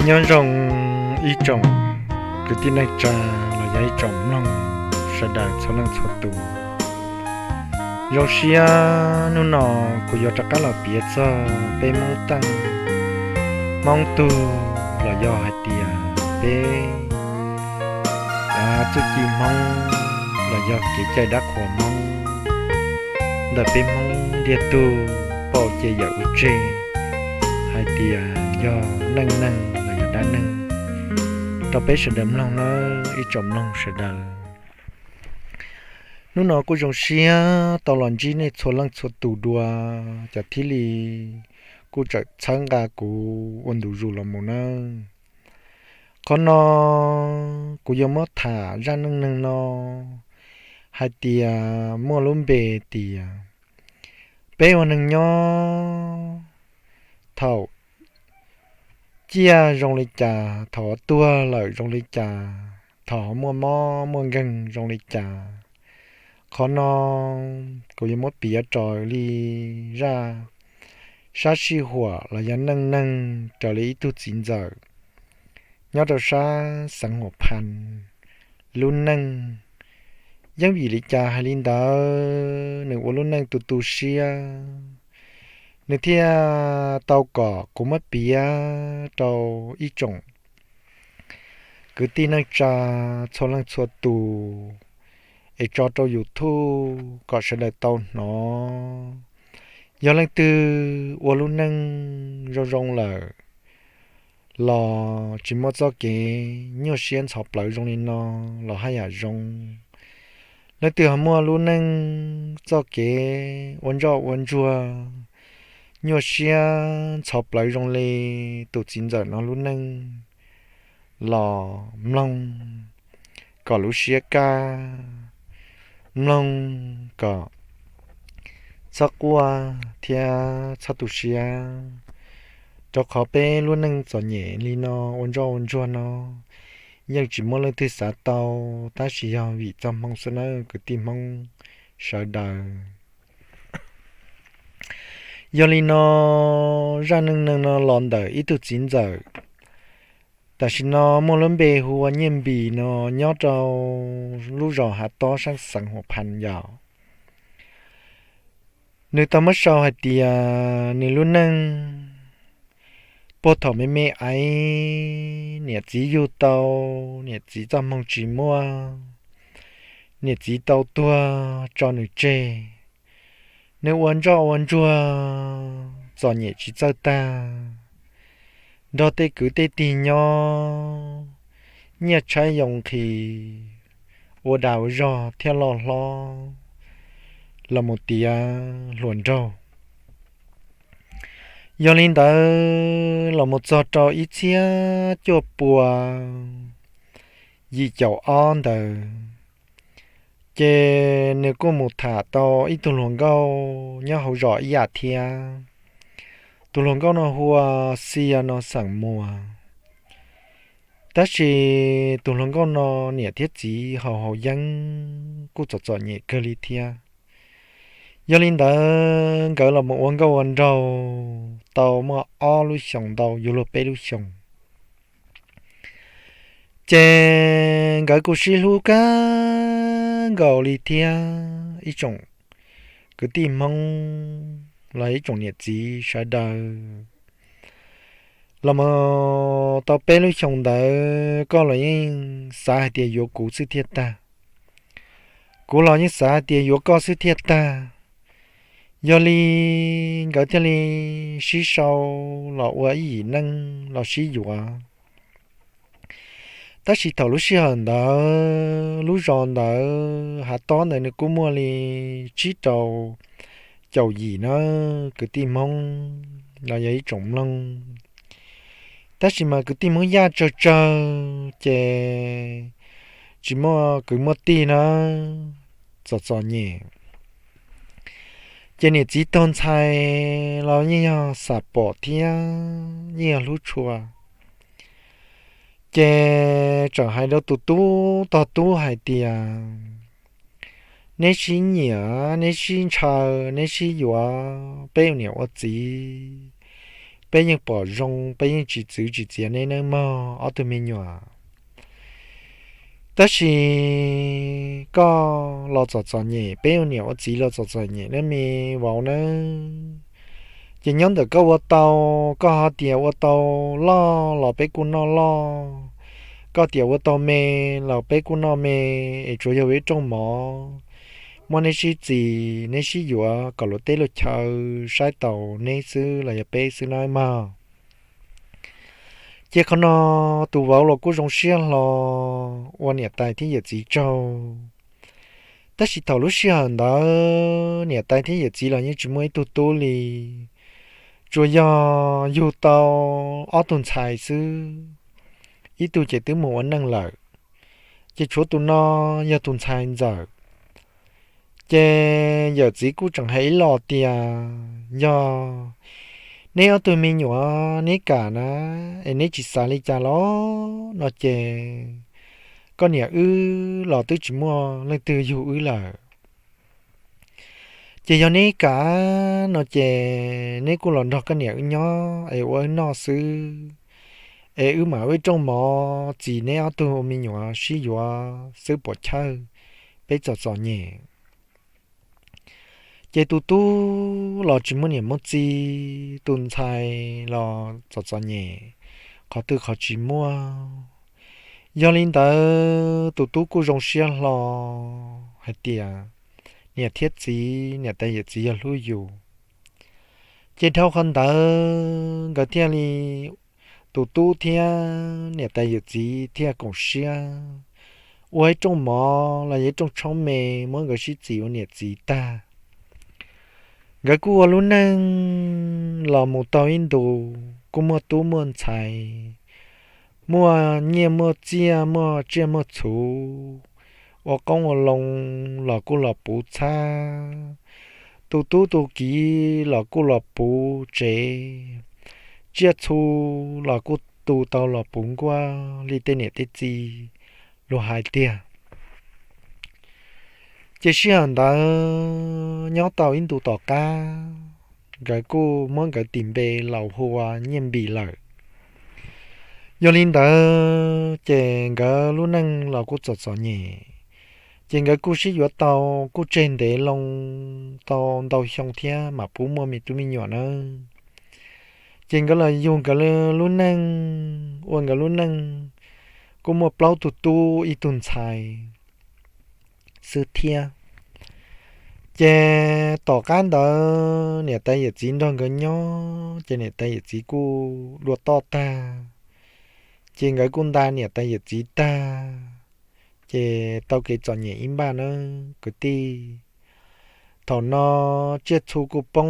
Nyob zoo ib tsoom kwv tij neej tsa los yog ib tsoom mloog sawv daws txhua leej txhua tus. Zoo siab hnub no kuv yuav rov qab los piav txog peb Hmoob teej, Hmoob tug, los yog hais tias peb txuj ci Hmoob los yog kev cai dab qhuas Hmoob ntawm peb Hmoob ntiag tug pom ces yawm ua tseg hais tias yog neej neeg los yog dab neeg rau peb sawv daws mloog nawb ib tsoom mloog sawv daws. Hnub no kuj zoo siab tau los ntsib nej txhua leej txhua tus dua, cov thib li kuj txawm txhawb nqa kuv ua ntu zus los mus nawb. Qhov no kuv yuav muab tham zaj neej neeg no hais tias muaj lub npe tias peb ua neeg nyob thaum ciaj zoo li cas, thaum tuag lawm zoo li cas, thaum muaj mob muaj nkeeg zoo li cas. Qhov no kuv yuav muab piav raws li zaj sab sij huam los yog neej neeg raws li ib tug txiv ntxawm nyob rau sab xeev Huam Phas lub neej. Yeej vim li cas hais li ntawd nws ua lub neej tu tu siab, nws thiaj tau kom kuv muab piav rau ib tsoom kwv tij neej tsa txhua leej txhua tus es tso rau YouTube kom sawv daws tau hnov. Yog leej twg ua lub neej zoo zoo lawm los tsis muaj txoj kev nyuaj siab ntxhov plawv zoo li no los haj yam zoo. Leej twg ho muaj lub neej txoj kev ua ntsoj ua ntsuag nyuaj siab ntxhov plawv zoo li tus txiv ntxawm no lub neej los mloog kom lub siab kaj, mloog kom txhob quaj thiab txhob tu siab, rau qhov peb lub neej txom nyem li no ua ntsoj ua ntsuag no yeej tsis muaj leej twg xav tau, tab sis yog vim txoj hmoo xwb nawb kwv tij Hmoob sawv daws. Yog li no, zaj neej neeg no los ntawm ib tug txiv ntxawm, tam sim no muaj lub npe hu ua Nyiaj Npis no, nyob rau lub zos Hav Tob sab xeev Huam Phas yom. Nws tau muab sau hais tias nws lub neej puag thaum me me aiv, niam txiv yug tau, niam txiv txoj hmoo tsis muaj, niam txiv tau tuag tso nws tseg. Nws ua ntsoj ua ntsuag txom nyem tsis txawj tag, nrog tej kwv tej tij nyob, nyiaj tshaib yoo nqhis, ua dag ua zog thiab loj hlob los mus tiav hluas nraug. Yog li ntawd los mus txog rau ib txhiab cuaj pua yim caum ob ntawd, ces nws kuj mus tham tau ib tug hluas nkauj nyob hauv zos ib yam thiab. Tus hluas nkauj no hu ua Xia no xeem Muas. Tab sis tus hluas nkauj no niam thiab txiv haus haus yeeb kuj txom txom nyem kawg li thiab. Yog li ntawd nkawd los mus ua nkauj ua nraug tau muaj ob lub xyoos ntau yuav luag peb lub xyoos, ces nkawd kuj sib hlub kawg nkaus li thiab ib tsoom kwv tij Hmoob los ib tsoom niam txiv sawv daws. Los mus tau peb lub xyoos ntawd koj los yeej xav hais tias yuav kuv xwb thiaj tag, kuv los yeej xav hais tias yuav koj xwb thiaj tag. Yog li nkawd thiaj li sib sau los ua ib yim neej los sib yuav. Tab sis thaum lub sij hawm ntawd lub zos ntawd Hav Tob ntawd nws kuj muaj li tsib rau caum yim na, kwv tij Hmoob los yog ib tsoom mloog. Tab sis mas kwv tij Hmoob Yaj tsawg tsawg ces tsis muaj kwv muaj tij na, txom txom nyem. Ces niam txiv tuag ntxhais los yeej yog xam pom thiab yeej yog hlub tshua. Ces txawm hais rau tus tub tog tub hais tias, neb sib nyiam, neb sib ntshaw, neb sib yuav, peb ua niam ua txiv, peb yeej pom zoo, peb yeej tsis txwv tsis txiav neb nawb mog ob tug me nyuam. Tab sis koj los txom txom nyem, peb ua niam ua txiv los txom txom nyem nawb me vauv nawb. Ces nyob ntawm koj ua tau, koj ho tias ua tau loj los peb kuj noj loj, koj tias ua tau me los peb kuj noj me, es tsuas yog ua ib rooj mov muab neb sib txis neb sib yuav kom luag teb luag chaw saib taus neb xwb los yog peb xwb nawb mog. Ces qhov no tus vauv los kuj zoo siab hlo ua niam tais thiab yawm txiv tsaug. Tab sis thaum lub sij hawm ntawd niam tais thiab yawm txiv los yeej tsis muaj ib tug tub li, tsuas yog yug tau ob tug ntxhais xwb, ib tug ces twb mus ua neej lawm, ces tshuav tus no yog tus ntxhais ntxawm. Ces yawm txiv kuj tseem hais ib los tias, yog neb ob tug me nyuam neb kam na, es neb tsis xav li cas los no ces koj niam wb los twb tsis muaj leej twg yug wb lawm. Ces yog neb kam no ces neb kuj los nrog koj niam wb nyob es ua wb noj xwb, es wb mam ua ib rooj mov txis neb ob tug ua me nyuam sib yuav xwb puas chawj, peb txom txom nyem. Ces tus tub los tsis muaj niam muaj txiv, tus ntxhais los txom txom nyem, qhov twg qhov tsis muaj. Yog li ntawd tus tub kuj zoo siab hlo hais tias niam thiab txiv, niam tais yawm txiv yog hlub yus. Ces dhau qhov ntawd nkawd thiaj li, tus tub thiab niam tais yawm txiv thiaj koom siab ua ib rooj mov los yog ib rooj tshoob me muab nkawd sib txis ua niam txiv tag. Nkawd kuj ua lub neej los mus tau ib ntus, kuj muaj tub muaj ntxhais, muaj nyiaj muaj txiaj, muaj tsiaj muaj txhu, ua qoob ua loo los kuj los puv txhab, tus tub tus kiv los kuj los puv tsev, tsiaj txhu los kuj tu tau los puv nkuaj li tej niam tej txiv luag hais tiag. Ces sij hawm ntawd nyob tau ib ntus tom qab, nkawd kuj muab nkawd tis npe los hu ua Nyiaj Npis lawm. Yog li ntawd ces nkawd lub neej los kuj txom txom nyem, ces nkawd kuj sib yuav tau, kuj tseg ntev loo tau ntau xyoo thiab mam pub muaj me tub me nyuam nawb. Ces nkawd los yug nkawd lub neej, ua nkawd lub neej, kuj muaj plaub tug tub ib tug ntxhais xwb thiab. Ces tom qab ntawd niam tais yawm txiv nrog nkawd nyob ces niam tais yawm txiv kuj dua toj tag, ces nkawd kuj nta niam tais yawm txiv tag, ces tau kev txom nyem ib npaj nawb kwv tij. Thaum no tsiaj txhu kuj poob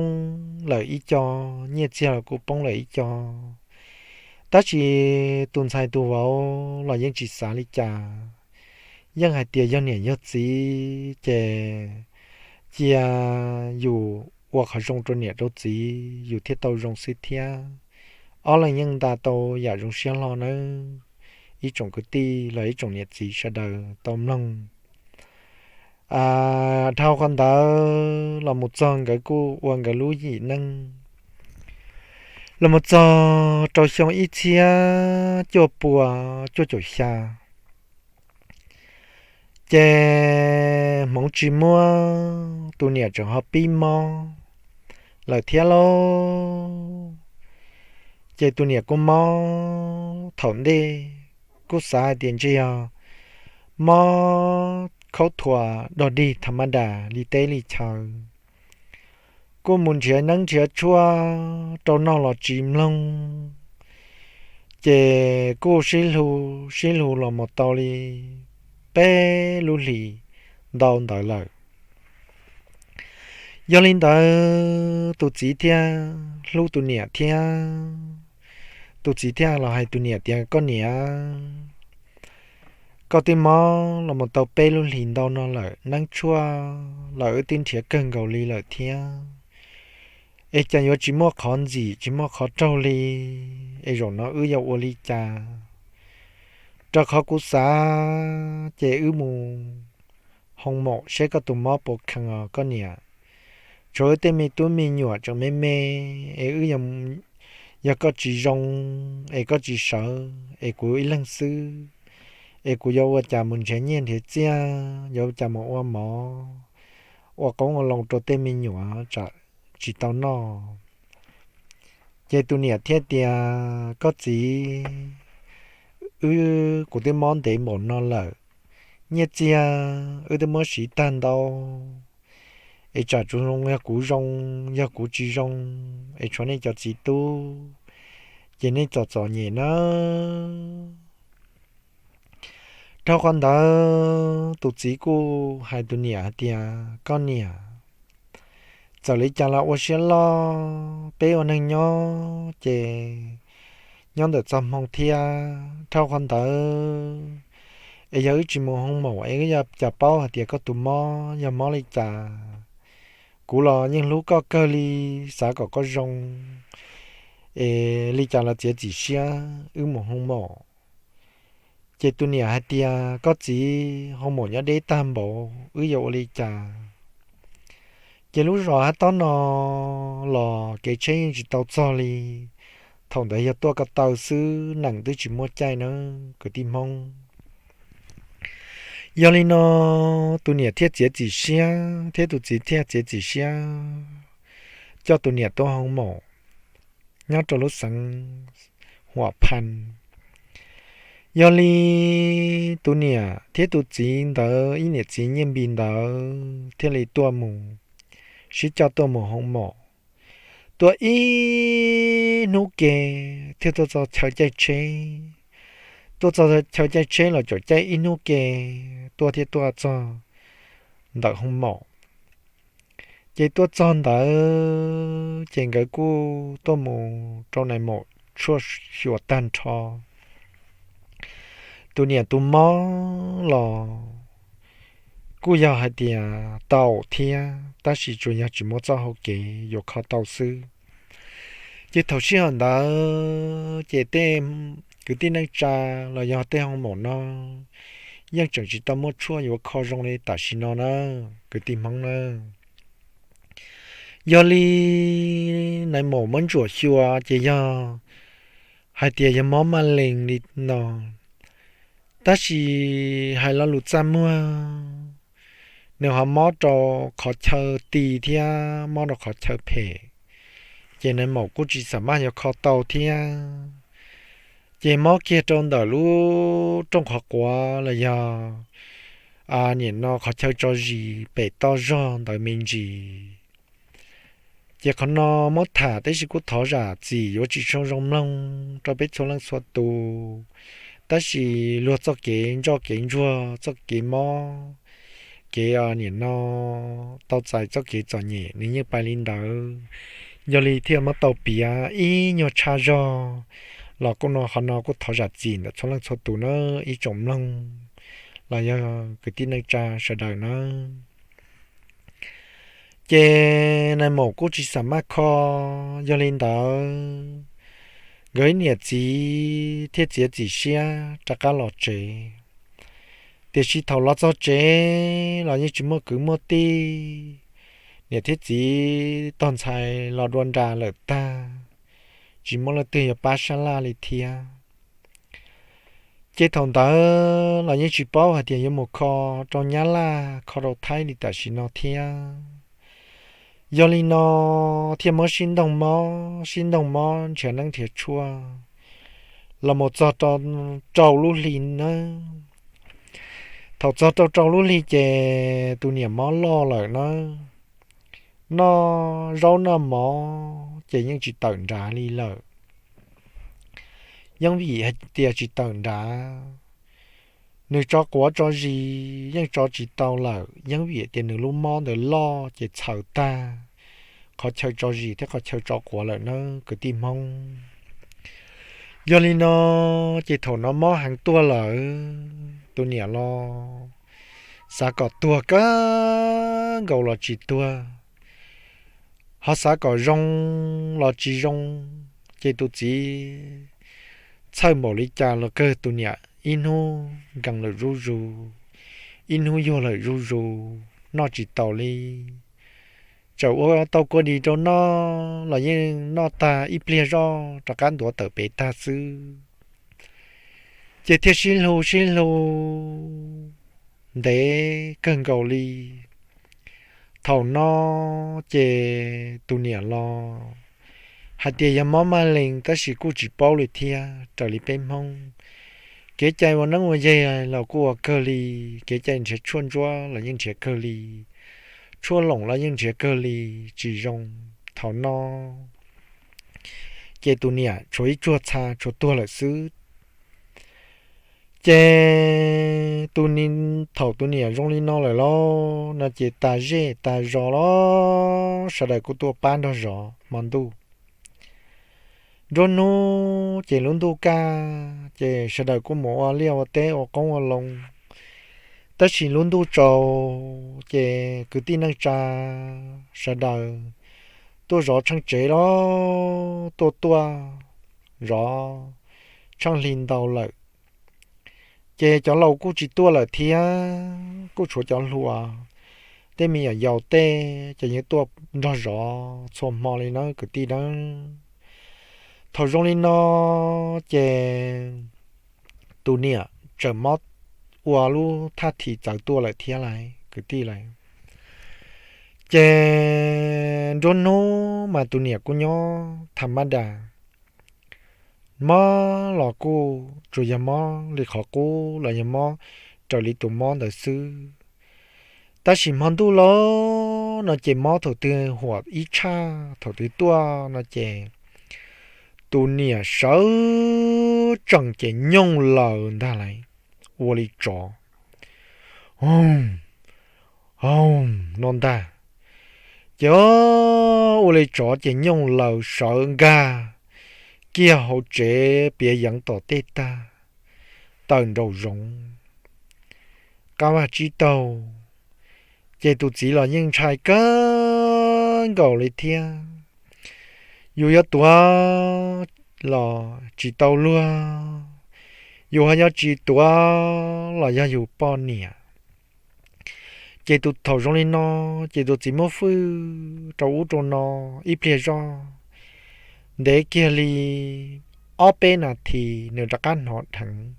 lawm ib co, nyiaj txiag los kuj poob lawm ib co, tab sis tus ntxhais tus vauv los yeej tsis xav li cas, yeej hais tias yog niam yog txiv ces cia yus ua qhov zoo rau niam rau txiv yus thiaj tau zoo xwb thiab. Ob leeg yeej nta tau yam zoo siab hlo nawb, ib tsoom kwv tij los ib tsoom niam txiv sawv daws tau mloog. Dhau qhov ntawd los mus txog nkawd kuj ua nkawd lub yim neej, los mus txog rau xyoo ib txhiab cuaj pua cuaj caum xya, ces hmoov tsis muaj, tus niam tseem ho pib mob lawm thiab lauj. Ces tus niam kuj mob thaum ntej, kuj xav hais tias ntshe yog mob khaub thuas dog dig tham ma das li teb li chaw, kuj mus nrhiav neeb nrhiav tshuaj rau noj los tsis mloog, ces kuj sib hlub sib hlub los mus tau li peb lub hlis ntau ntawd lawm. Yog li ntawd tus txiv thiaj hlub tus niam thiab, tus txiv thiaj los hais tus niam tias, koj niam, koj twb mob los mus tau peb lub hlis ntau no lawm, neeb tshuaj los wb twb nrhiav kawg nkaus li lawm thiab, es cas yuav tsis muaj qhov ntxim tsis muaj qhov raug li, es zaum no wb yuav ua li cas? Rau qhov kuv xav ces wb mus hoo maum seb koj tus mob puas kheev os koj niam. Tshuav wb tej me tub me nyuam tseem me me, es wb yuav yog koj tsis zoo es koj tsis sawv es kuv ib leeg xwb, es kuv yuav ua cas mus nrhiav nyiaj nrhiav txiaj, yuav ua cas mus ua mov, ua qoob ua loo rau tej me nyuam tsam tsis tau noj. Ces tus niam thiaj tias, Koj txiv, wb, kuv twb mob ntev npaum no lawm, nyiaj txiag wb twb muab siv tag ntau, es tsam tsuas zoo yog kuv zoo, yog kuv tsis zoo, es tshuav nej cov txiv tub, ces nej txom txom nyem nawb. Dhau qhov ntawd tus txiv kuj hais tus niam hais tias, Koj niam, txawm li cas los ua siab loj, peb ua neeg nyob ces nyob ntawm txoj hmoo thiab. Dhau qhov ntawd es yog wb tsis mus hoo maum es wb yuav cas paub hais tias koj tus mob yog mob li cas. Kuv los yeej hlub koj kawg li, xav kom koj zoo, es li cas los txiav txim siab wb mus hoo maum. Ces tus niam hais tias, Koj txiv, hoo maum nyob deb tag npaum, wb yuav ua li cas? Ces lub zos hab tob no los kev tsheb yeej tsis tau txog li. Thaum ntawd yog tuaj ko taw xwb, nees twb tsis muaj caij nawb kwv tij Hmoob. Yog li no tus niam thiaj txiav txim siab thiab tus txiv thiaj txiav txim siab coj tus niam tuaj hoo maum nyob rau lub xeev Huam Phan. Yog li tus niam thiab tus txiv ntawd ib niam txiv Nyiaj Npis ntawd thiaj li tuaj mus, sib coj tuaj mus hoo maum. Tuaj ib hnub ke thiaj tuaj txog chaw caij tsheb. Tuaj txog chaw caij tsheb los caum caij ib hnub ke tuaj thiaj tuaj txog ntawm hoo maum. Ces tuaj txog ntawd ces nkawd kuj tuaj mus rau nais maum tshuaj xyuas tag nrho. Tus niam tus mob los kuj yog hais tias tau thiab, tab sis tsuas yog tsis muaj txoj hau kev yuav kho tau xwb. Ces thaum sij hawm ntawd ces tej kwv tij neej tsa los yog tej hoo maum no yeej tseem tsis tau muaj tshuaj yuav kho zoo li tam sim no na, kwv tij Hmoob na. Yog li nais maum muab ntsuam xyuas ces yog hais tias yog mob maj lees li no, tab sis hais lo lus txaj muag, nws ho mob rau qhov chaw ti thiab mob rau qhov chaw phem, ces nais maum kuj tsis xam maj yuav kho tau thiab. Ces mob kiag rau ntawm lub rooj qhov quav los yog nim no qhov chaw tso zis pem toj zog ntawd me ntsis. Ces qhov no muab tham tab sis kuj thov zam txim yuav tsis zoo zoo mloog rau peb txhua leej txhua tus, tab sis luag txoj kev ntsoj kev ntsuag, txoj kev mob, kev nim no tau txais txoj kev txom nyem nws yeej pais li ntawd. Yog li thiaj muab tau piav ib nyuag tshaj zog los kuj no qhov no kuj thov zam txim ntawm txhua leej txhua tus na, ib tsoom mloog los yog kwv tij neej tsa sawv daws na. Ces nais maum kuj tsis xam maj kho, yog li ntawd nkawd ib niam txiv thiaj txiav txim siab rov qab los tsev. Tiam sis thaum los txog tsev los yeej tsis muaj kwv muaj tij, niam thiab txiv tog ntxhais los dua nra lawm tag, tsis muaj leej twg yuav pab sab laj li thiab. Ces thaum ntawd los yeej tsis paub hais tias yuav mus kho rau Nyab Laj kho rau Thaib li tam sim no thiab. Yog li no thiaj muab sib ntoog mob sib ntoog mob nrhiav neeb nrhiav tshuaj los mus txog rau lub hli nawb. Thaum txog rau rau lub hli ces tus niam mob loj lawm nawb, noj zaub noj mov ces yeej tsis tawm nrad li lawm. Yeej vim hais tias tsis tawm nrad, nws tso quav tso zis yeej tso tsis tau lawm, yeej vim tias nws lub mob ntawd loj ces txhaws tag qhov chaw tso zis thiab qhov chaw tso quav lawm nawb kwv tij Hmoob. Yog li no ces thaum no mob heev tuaj lawm, tus niam los xav kom tuag kawg nkaus los tsis tuag, ho xav kom zoo los tsis zoo, ces tus txiv txhawj npaum li cas los kawg tus niam ib hnub nkees lawm zuj zus, ib hnub yuag lawm zuj zus, noj tsis taus li. txawm ua tau kua dis rau noj los yeej noj tag ib pliag zoj rov qab ntuav tawm pem tag xwb. Ces thiaj sib hlub sib hlub ntev kawg nkaus li. Thaum no ces tus niam los hais tias yog mob maj lees tab sis kuj tsis paub li thiab. Raws li peb Hmoob, kev cai ua neeb ua yaig los kuj ua kawg li, kev cai nrhiav tshuaj ntsuab los yeej nrhiav kawg li, tshuaj loom los yeej nrhiav kawg li, tsis zoo. Thaum no ces tus niam tshuav ib tsuag txha tshuav tuag lawm xwb. Ces tus, thaum tus niam zoo li no lawm los no ces tas zej tas zos los sawv daws kuj tuaj pab nrog zov hmo ntuj. Nruab hnub ces lub ntuj kaj ces sawv daws kuj mus ua liaj ua teb ua qoob ua loo. Tab sis lub ntuj tsaus ces kwv tij neej tsa sawv daws tuaj zov tsheej tsev los tuaj tuaj zov tsheej hli ntau lawm. Ces cov laus kuj tsis tuaj lawm thiab, kuj tshuav cov hluas, tej me nyuam yaus tej ces yeej tuaj nrog zov txhua hmo li nawb kwv tij nawb. Thaum zoo li no ces tus niam tseem mob ua lub thaj thim txawv tuaj lawm thiab lais kwv tij lais. Ces nruab hnub mas tus niam kuj nyob tham mab das, mob los kuj tsuas yog mob li qhov qub los yog mob raws li tus mob ntawd xwb. Tab sis hmo ntuj los no ces mob thaum twg huam ib tshaj thaum twg tuaj no ces tus niam sawv tsees ces nyooj laws ntag lais, ua li tsov, o, o, no ntag. Ces ua li tsov ces nyooj laws sawv nkag kiag hauv tsev piav yeev tom tej tag, tawm nraum zoov, qab vaj tsib taug. Ces tus txiv los yeej ntshai kawg nkaus li thiab. Yus yuav tuav los tsis tau luag, yus ho yuav tsis tuav los yog yus poj niam. Ces tus, thaum zoo li no ces tus txiv muab fwj rau ub rau no ib pliag zoj, ntev kiag li ob peb nas this nws rov qab hnov dheev,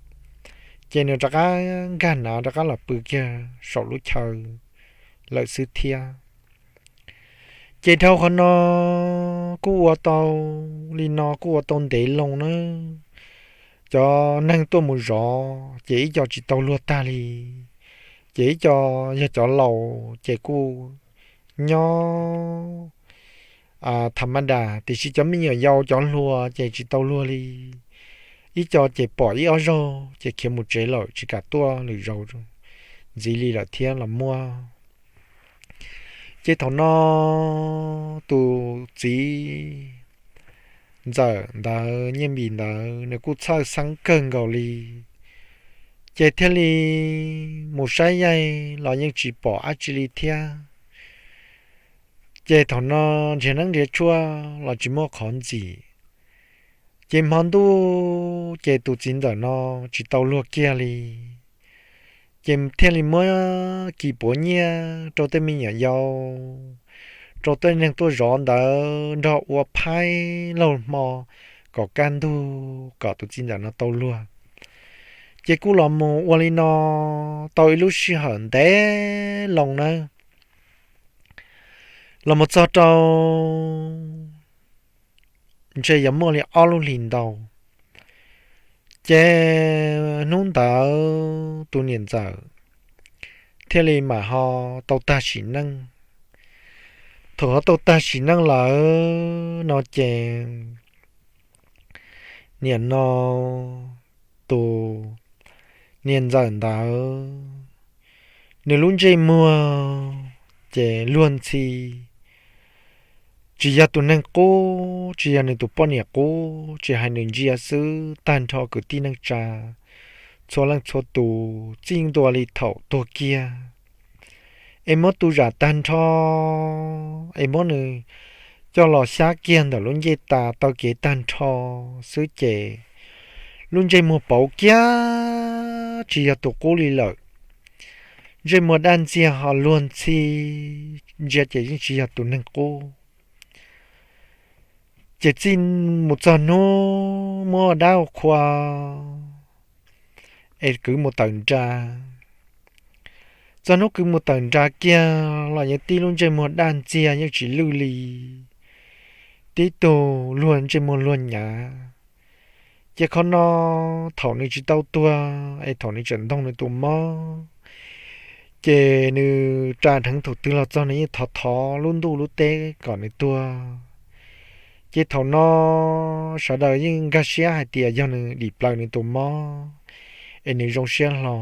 ces nws rov qab nkag nav rov qab los pw kiag saum lub chaw lawm xwb thiab. Ces dhau qhov no kuj ua tau li no kuj ua tau ntev loo nawb. Cov neeg tuaj mus zov ces ib co tsis tau luag tag li, ces ib co yog cov laus ces kuj nyob tham ma das, tiam sis cov me nyuam yaus cov hluas ces tsis tau luag li. Ib co ces pom ib ob zaug ces khiav mus tsev lawm tsis kam tuaj lwm zaus ntxiv li lawm thiab los muaj. Ces thaum no tus txiv ntxawm ntawd, Nyiaj Npis ntawd, nws kuj txhawj xeeb kawg nkaus li, ces thiaj li mus saib yaig los yeej tsis pom dab tsi li thiab. Ces thaum no nrhiav neeb nrhiav tshuaj los tsis muaj qhov ntxim. Ces hmo ntuj ces tus txiv ntxawm no tsis tau luag kiag li, ces thiaj li muab kis puav nyiaj rau tej me nyuam yaus, rau tej neeg tuaj zov ntawd nrog ua phaib laug hmo kom kaj ntug kom tus txiv ntxawm no tau luag. Ces kuj los mus ua li no tau ib lub sij hawm ntev loo nawb. Los mus txog rau ntshe yuav muaj li ob lub hlis ntau, ces hnub ntawd tus niam ntxawm thiaj li mam ho tau tag sim neej. Thaum ho tau tag sim neej lawm no ces nim no tus niam ntxawm ntawd, nws lub ntsej muag ces luag ntxhi, tsis yog tus neeg qub, tsis yog nws tus poj niam qub, tsis hais nws ntsia xwb, tag nrho kwv tij neej tsa txhua leej txhua tus txij ntua li thaum tuag kiag, es muab tu zam tag nrho, es muab nws coj los xyab kiag ntawm lub ncej tas taw kev tag nrho xwb ces lub ntsej muag pauv kiag tsis yog tus qub li lawm. ntsej muag daj ntxiag ho luag ntxhi, ntsia ces yeej tsis yog tus neeg qub. Ces txij mus txog hnub muab ua dab ua qhua es kwv mus tawm nra. Txog hnub kwv mus tawm nra kiag los yeej tib lub ntsej muag daj ntxiag yeej tsis lwj li, tib tug luag ntsej muag luag nyav. Ces qhov no thaum nws tsis tau tuag es thaum nws tseem ntoog nws tus mob, ces nws ras dheev thaum twg los txog nws yeej thov thov lub ntuj lub teb kom nws tuag. Ces thaum no sawv daws yeej nkag siab hais tias yog nws dim plaws nws tus mob es nws zoo siab hlo.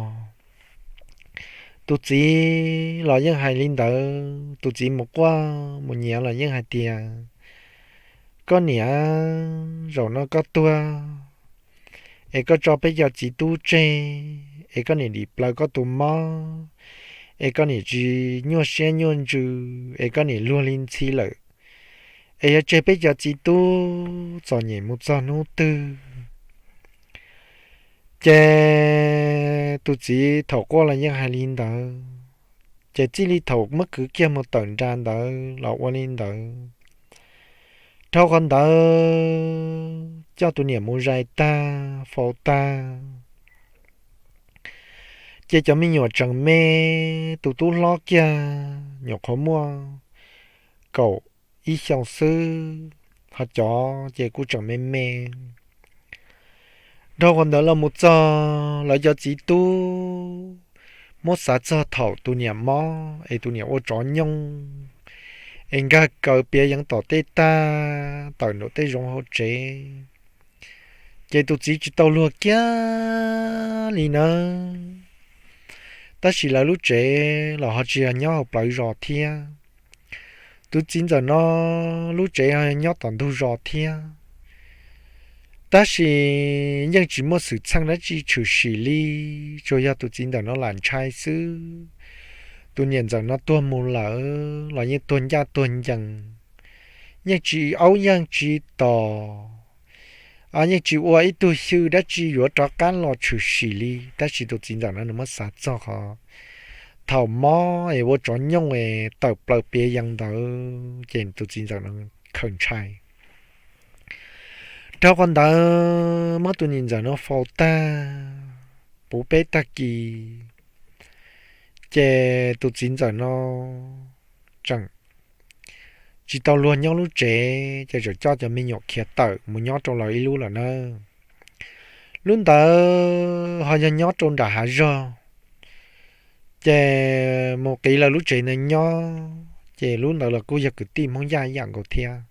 Tus txiv los yeej hais li ntawd, tus txiv mus quaj mus nyiav los yeej hais tias, koj niam, zaum no koj tuag es koj tso peb cov txiv tub tseg, es koj niam dim plaws koj tus mob, es koj niam tsis nyuaj siab nyuaj ntsws, es koj niam luag li ntxhi lawm, es yuav tseg peb cov txiv tub txom nyem mus txog hnub twg? Ces tus txiv thaum quaj los yeej hais li ntawd, ces txij li thaum muab kwv kiag mus tawm nra ntawd los ua li ntawd. Dhau qhov ntawd coj tus niam mus zais tag faus tag, ces cov me nyuam tseem me, tus tub hlob kiag nyuam qhuav muaj kaum ib xyoos xwb, ho cov ces kuj tseem me me. Dhau qhov ntawd los mus txog lawv cov txiv tub muab xav txog thaum tus niam mob es tus niam ua tsov nyooj es nkag kaws piav yeev tom tej tag tawm nraum tej zoov hauv tsev, ces tus txiv tsis tau luag kiag li nawb. Tab sis lawv lub tsev los ho tsis yog nyob hauv plawv zos thiab. Tus txiv ntxawm no lub tsev ho yog nyob tom ntug zos thiab. Tab sis yeej tsis muaj xwm txheej dab tsi tshwm sim li, tsuas yog tus txiv ntxawm no lam ntshai xwb. Tus niam ntxawm no tuag mus lawm los yeej tuag ncaj tuag ncees, yeej tsis aub yeej tsis tos, yeej tsis ua ib tug xyw dab tsi yuav rov qab los tshwm sim li. Tab sis tus txiv ntxawm no nws muab xav txog qhov thaum mob es ua tsov nyooj es tawm plaws piav yeev ntawd ces tus txiv ntxawm no khaws ntshai. Dhau qhov ntawd muab tus niam ntxawm no faus tag, puv peb tag kis, ces tus txiv ntxawm no tseem tsis tau luag nyob lub tsev, ces tseem coj cov me nyuam khiav tawm mus nyob rau lawv ib lub lawm na. Lub ntawd ho yog nyob rau nram hav zog, ces mus qiv lawv lub tsev ntawd nyob, ces lub ntawd los kuj yog kwv tij Hmoob Yaj ib yam nkaus thiab.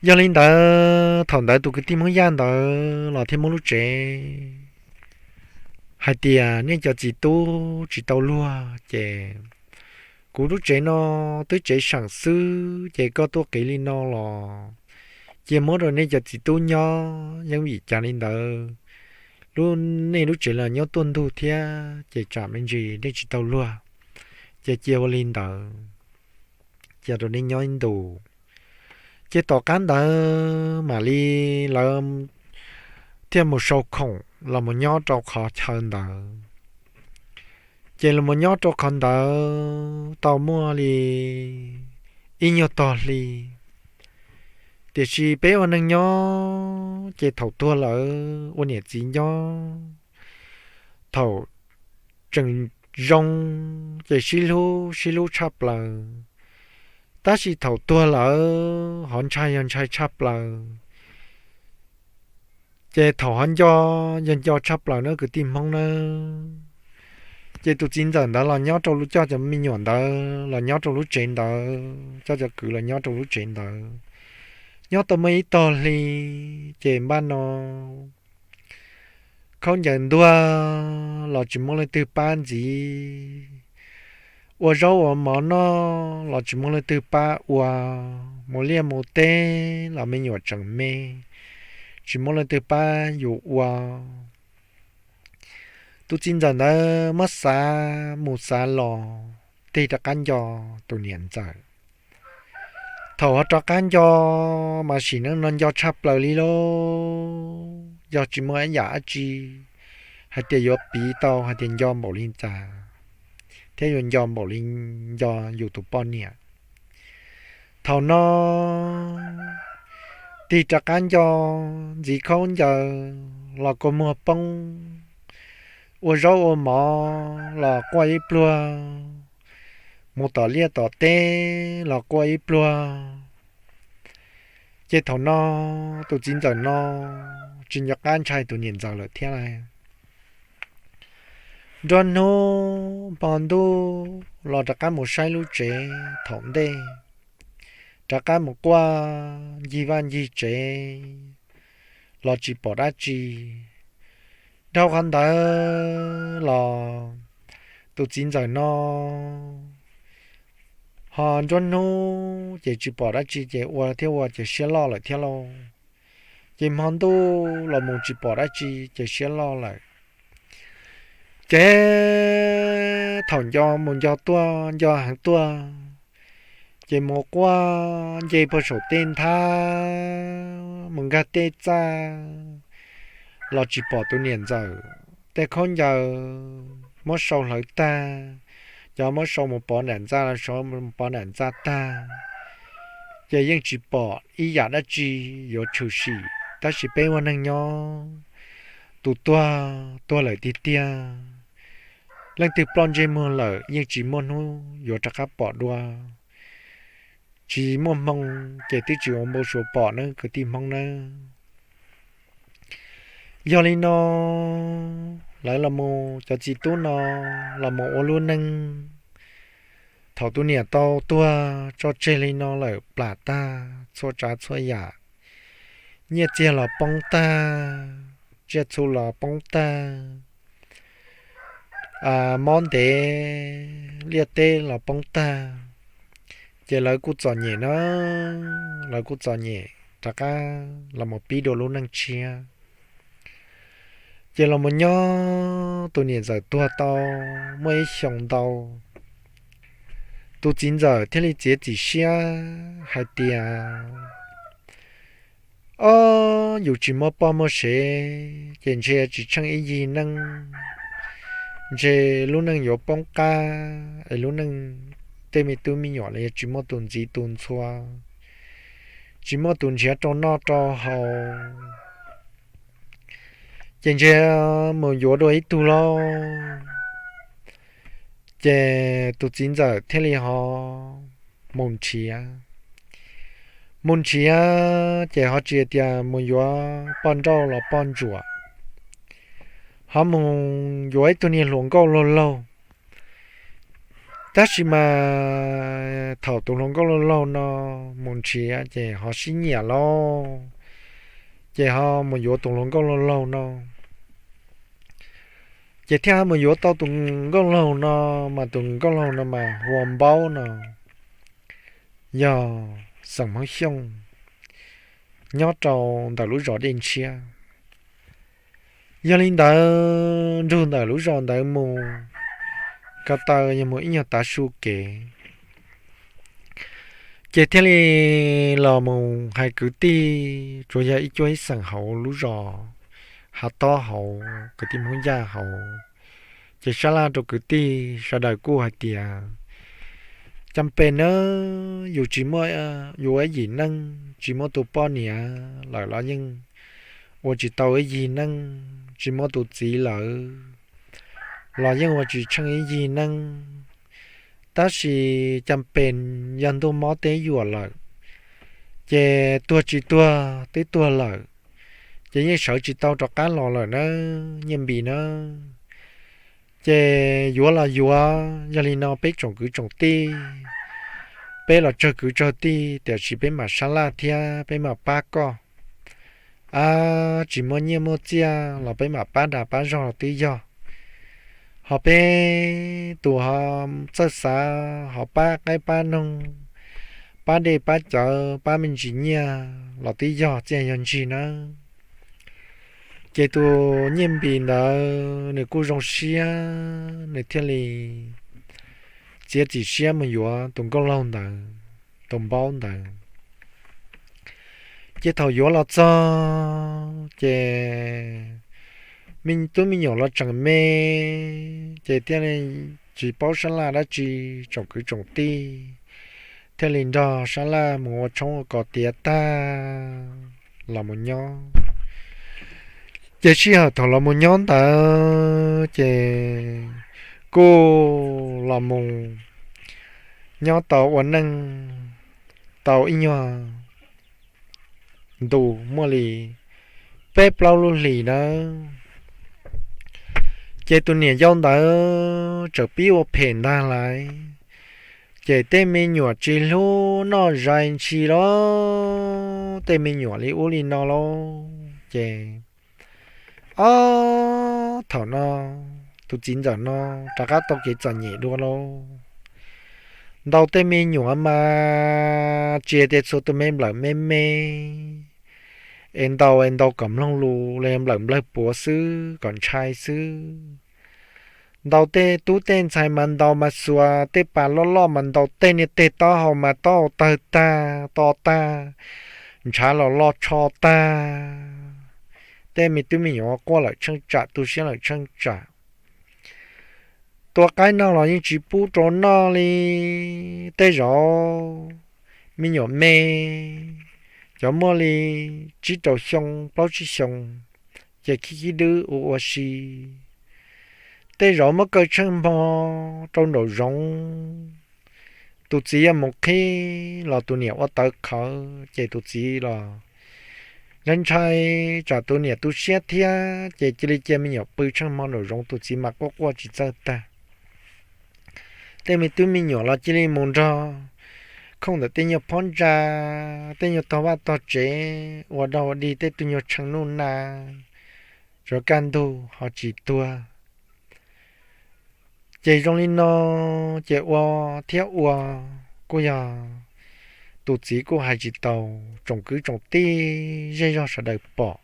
Yog li ntawd thaum ntawd tus kwv tij Hmoob Yaj ntawd los thiaj muab lub tsev hais tias nej cov txiv tub tsis tau luag ces kuv lub tsev no twb tsev seem xwb ces koj tuaj qiv li no los cia muab rau nej cov txiv tub nyob, yeej vim cas li ntawd lub, nej lub tsev los nyob tuaj ntug thiab ces tsam me ntsis nej tsis tau luag, ces cia ua li ntawd, cia rau nej nyob ib ntus. Ces tom qab ntawd mam li lawv thiaj mus sau khoom los mus nyob rau qhov chaw ntawd. Ces los mus nyob rau qhov ntawd tau muaj li ib nyuag tog hli. Tiam sis peb ua neeg nyob ces thaum tuag lawm ua niam txiv nyob, thaum tseem zoo ces sib hlub sib hlub tshaj plaws, tab sis thaum tuag lawm ho ntshai yog ntshai tshaj plaws. Ces thaum ho nco yog nco tshaj plaws na kwv tij Hmoob nawb. Ces tus txiv ntxawm ntawd los nyob rau lub, coj cov me nyuam ntawd los nyob rau lub tsev ntawd, coj cov kwv los nyob rau lub tsev ntawd. Nyob tau muaj ib tog hli, ces npaj no khaub ncaws ntuag los tsis muaj leej twg pab ntxiv, ua zaub ua mov noj los tsis muaj leej twg pab ua, mus liaj mus teb los me nyuam tseem me, tsis muaj leej twg pab yus ua. Tus txiv ntxawm ntawd muab xav mus xav los, tig rov qab nco tus niam ntxawm. Thaum ho rov qab nco mas sim neej no nco tshaj plaws li lauj, yog tsis muaj ib yam dab tsi hais tias yuav piv tau hais tias nco npaum li cas. thiab yuav nco npaum li nco yus tus poj niam. Thaum no tig rov qab nco, ntxiv khaub ncaws los kua muag poob, ua zaub ua mov los quaj ib pluag, mus tom liaj tom teb los quaj ib pluag. Ces thaum no tus txiv ntxawm no tsis nco qab ntshai tus niam ntxawm lawm thiab lauj. Nruab hnub hmo ntuj los rov qab mus saib lub tsev thaum ntej, rov qab mus quaj ncig vaj ncig tsev los tsis pom dab tsi. Dhau qhov ntawd los tus txiv ntxawm no ho nruab hnub ces tsis pom dab tsi ces ua thiab ua ces siab loj lawm thiab lauj. Ces hmo ntuj los mus tsis pom dab tsi ces siab loj lawm. Ces thaum nco mus nco tuaj nco heev tuaj, ces mus quaj nce puag saum tej nthab mus nkag tej txaj los tsis pom tus niam ntxawm. Tej khaub ncaws muab sau hlawv tag, cov muab sau mus pov nram ntxa los sau mus pov nram ntxa tag, ces yeej tsis pom ib yam dab tsi yuav tshwm sim. Tab sis peb ua neeg nyob, tus tuag tuag lawm tiag tiag, leej twg ploj ntsej muag lawm yeej tsis muaj hnub yuav rov qab pom dua. Tsis muaj hmoo ces twb tsis ua npau suav pom nawb kwv tij Hmoob nawb. Yog li no, lawv los mus, cov txiv tub no los mus ua lub neej. Thaum tus niam tau tuag tso tseg li no lawm plam tag txhua tsav txhua yam, nyiaj txiag los poob tag, tsiaj txhu los poob tag, mob ntev liaj teb los poob tag, ces lawv kuj txom nyem na, lawv kuj txom nyem rov qab los mus pib dua lub neej tshiab. Ces los mus nyob tus niam ntxawm tuag tau muaj ib xyoos ntau, tus txiv ntxawm thiaj li txiav txim siab hais tias, ob, yus tsis muaj poj muaj sev ces ntshe tsis tsheej ib yig neej, ntshe lub neej yuav poob qab es lub neej tej me tub me nyuam los yog tsis muaj tus ntxiv tus ntxhua, tsis muaj tus nrhiav rau noj rau haus, ces ntshe mus yuav dua ib tug lauj. Ces tus txiv ntxawm thiaj li ho mus nrhiav. Mus nrhiav ces ho tsis hais tias mus yuav poj nrauj los poj ntsuam, ho mus yuav ib tug niag hluas nkauj laug laug. Tab sis mas thaum tus hluas nkauj laug laug no mus nrhiav ces ho sib nyiam lauj, ces ho mus yuav tus hluas nkauj laug laug no. Ces thiaj ho mus yuav tau tus nkauj laug no, mas tus nkauj laug no mas hu ua Npaub no, yog xeem Hmoob Xyooj, nyob rau ntawm lub zos Dej Ntshiab. Yog li ntawd nrug ntawm lub zos ntawd mus ko taw yog mus ib nyuag tav su kev, ces thiaj li los mus hais kwv tij, tsuas yog ib cuab ib xeem hauv lub zos Hav Tob hauv, kwv tij Hmoob Yaj hauv, ces sab laj rau kwv tij sawv daws kuj hais tias, cas pes nawb, yus tsis muaj, yus ua ib yim neej tsis muaj tus poj niam lawm los yeej ua tsis tau ib yig neej, tsis muaj tus txiv lawm los yeej ua tsis tsheej ib yig neej. Tab sis cas pes yog ntuj mob teb yuam lawm, ces tuag tsis tuag twb tuag lawm, ces yeej sawv tsis tau rov qab los lawm na, Nyiaj Npis na. Ces yuav los yuav, yog li no peb tsoom kwv tsoom tij, peb los tsawg kwv tsawg tij, tiam sis peb mam sab laj thiab peb mam pab koj. A, tsis muaj nyiaj muaj txiaj los peb mam pab dag pab zog los twb yog. Ho peb tus ho txawj xav ho pab qaib pab noog, pab dej pab cawv, pab me ntsis nyiaj los twb yog txiaj yog ntsig nawb. Ces tus Nyiaj Npis ntawd nws kuj zoo siab, nws thiaj li txiav txim siab mus yuav tus nkauj laug ntawd, tus Npaub ntawd. Ces thaum yuav los txog ces me tub me nyuam los tseem me, ces thiaj li tsis paub sab laj dab tsi, tsoom kwv tsoom tij thiaj li nrog sab laj mus ua tshoob ua kos tiav tag los mus nyob. Ces sij hawm thaum los mus nyob ntawd ces kuj los mus nyob tau ua neej tau ib nyuag ntus muaj li peb plaub lub hlis nawb. Ces tus niam yau ntawd txawm pib ua phem ntag lauj. Ces tej me nyuam tsis hlub noj zais ntshis los tej me nyuam li ub li no lauj. Ces ob thaum no tus txiv ntxawm no rov qab tau kev txom nyem dua lauj. Ntaus tej me nyuam mas tsis tias txhua tus me nplawm me me, es ntaus es ntaus kom mloog lus los nplawm nplawg puav xwb kom ntshai xwb. Ntaus tej tub tej ntxhais mas ntaus mas xuas tej pas loj loj mas ntaus tej niag teg taub hau mas taub hau tawg tag to tag, ntshav los loj tsho tag. Tej me tub me nyuam quaj lawm tsheej tsam tu siab lawm tsheej tsam. Tua qaib noj los yeej tsis pub rau noj li. Tej zaum me nyuam me, cov muaj li tsib rau xyoo plaub tsib xyoo, ces khib khib dwb ua ua si. Tej zaum muab kaw tsheej hmo rau nraum zoov, tus txiv yuav mus qhib los tus niam ua tawv qhawv ces tus txiv los ntshai ntshai tsam tus niam tu siab thiab ces cia li cia me nyuam pw tsheej hmo nraum zoov, tus txiv mas quaj quaj tsis txawj tag. Tej me tub me nyuam los cia li mus nrog khooj ntawm tej nyuag phab ntsa, tej nyuag tog vaj tog tsev ua dog ua dig, tej tug nyuag tshee nuj na, tsuav kaj ntug ho tsis tuag. Ces zoo li no, ces ua thiab ua, kuj yog tus txiv kuj hais tsis tau tsoom kwv tsoom tij zej zog sawv daws pom.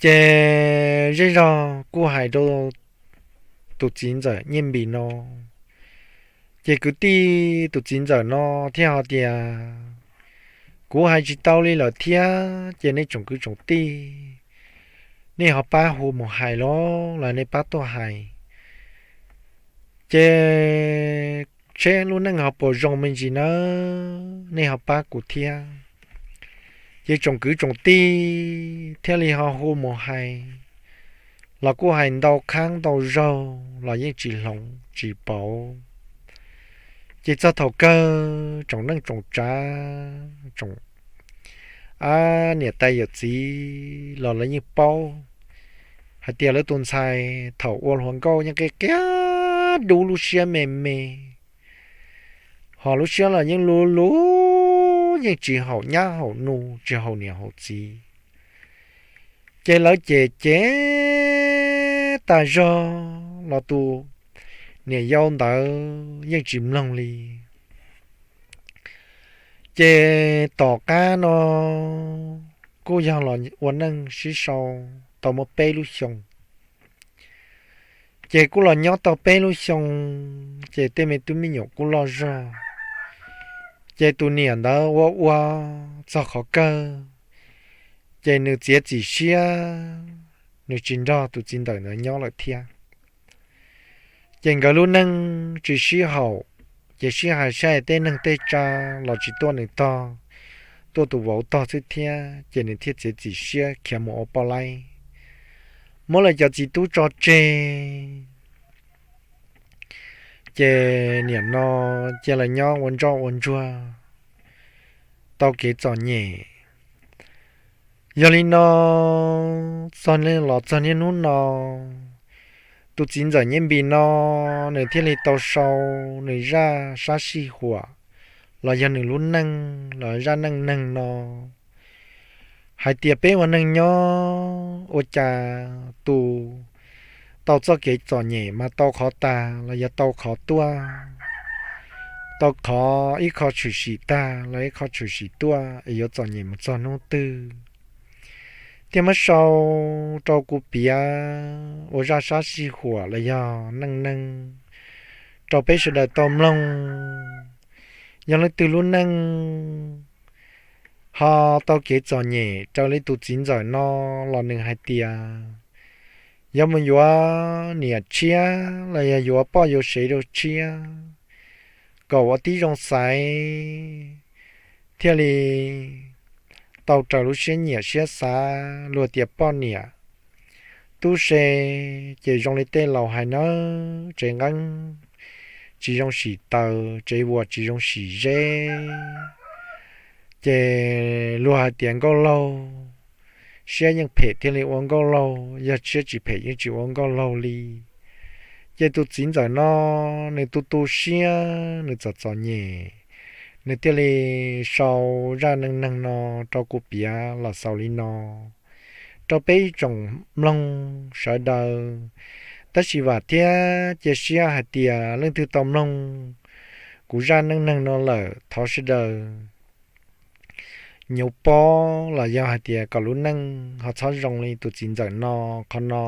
Ces zej zog kuj hais rau tus txiv ntxawm Nyiaj Npis no, ces kwv tij tus txiv ntxawm no thiaj hais tias, kuv hais tsis tau li lawm thiab ces nej tsoom kwv tsoom tij, nej ho pab hu mus hais los los nej pab tuaj hais, ces seb lub neej ho puas zoo me ntsis nawb, nej ho pab kuv thiab. Ces tsoom kwv tsoom tij thiaj li ho hu mus hais, los kuj hais ntau qhab ntau zaug los yeej tsis hloov tsis pauv. Ces txog thaum kawg tsoom neej tsoom tsav, tsoom niam tais yawm txiv los lawv yeej paub hais tias lawv tus ntxhais thaum ua hluas nkauj yeej qia qia dub lub siab me me, ho lub siab los yeej luv luv, yeej tsis haum nyab haum nus tsis haum niam haum txiv. Ces lawv cem cem tas zog los tus niam yau ntawd yeej tsis mloog li. Ces tom qab no kuj yog los ua neej sib sau tau muaj peb lub xyoo. Ces kuj los nyob tau peb lub xyoo, ces tej me tub me nyuam kuj loj zog. Ces tus niam ntawd ua ua txog qhov kawg, ces nws txiav txim siab, nws tsis nrog tus txiv ntxawm ntawd nyob lawm thiab. Ces nkawd lub neej tsis sib haum, ces sib hais saib tej neeg tej tsa los tsis tuaj nws tog, tuaj tus vauv tog xwb thiab, ces nws thiaj txiav txim siab khiav mus ua poj laib, muab lawv cov txiv tub tso tseg. Ces niam no cia lawv nyob ua ntsoj ua ntsuag, tau kev txom nyem. Yog li no, txog los txog niaj hnub no, tus txiv ntxawm Nyiaj Npis no, nws thiaj li tau sau nws zaj sab sij huam los yog nws lub neej los zaj neej neeg no hais tias peb ua neeg nyob ua cas tus tau txoj kev txom nyem mas tau qhov tas los yog tau qhov tuaj, tau qhov ib qho tshwm sim tag los ib qho tshwm sim tuaj es yuav txom nyem mus txog hnub twg. Thiaj muab sau rau kuv piav ua zaj sab sij huam los yog neej neeg rau peb sawv daws tau mloog. Yog leej twg lub neej ho tau kev txom nyem raws li tus txiv ntxawm no los nws hais tias yuav mus yuav niam tshiab los yog yuav poj yuav sev rau tshiab, kom ua tib zoo xaiv thiaj li tau raws lub siab nyiam siab xav. Luag tias poj niam tub se ces zoo li tej laus hais nawb, tsev nqeeb tsis zoo sim taws, tsev vuas tsis zoo sim zeb. Ces luag hais tias nkauj laug siab yeej phem thiaj li ua nkauj laug, yog siab tsis phem yeej tsis ua nkauj laug li. Ces tus txiv ntxawm no nws tu tu siab, nws txom txom nyem, nws thiaj li sau zaj neej neeg no rau kuv piav los xaus li no rau peb ib tsoom mloog sawv daws. Tab sis vam thiab cia siab hais tias leej twg tau mloog kuv zaj neej neeg no lawm thov sawv daws nyuv pob los yog hais tias kom lub neej ho txhob zoo li tus txiv ntxawm no. Qhov no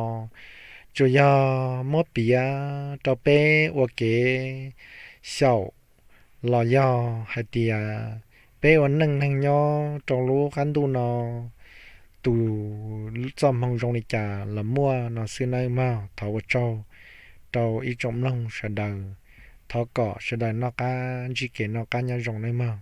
tsuas yog muab piav rau peb ua kev xyaum los yog hais tias peb ua neej neeg nyob rau lub qab ntuj no tus txoj hmoo zoo li cas los muaj no xwb nawb mog. Thov ua tsaug rau ib tsoom mloog sawv daws, thov kom sawv daws noj qab ntsib kev noj qab nyob zoo nawb mog.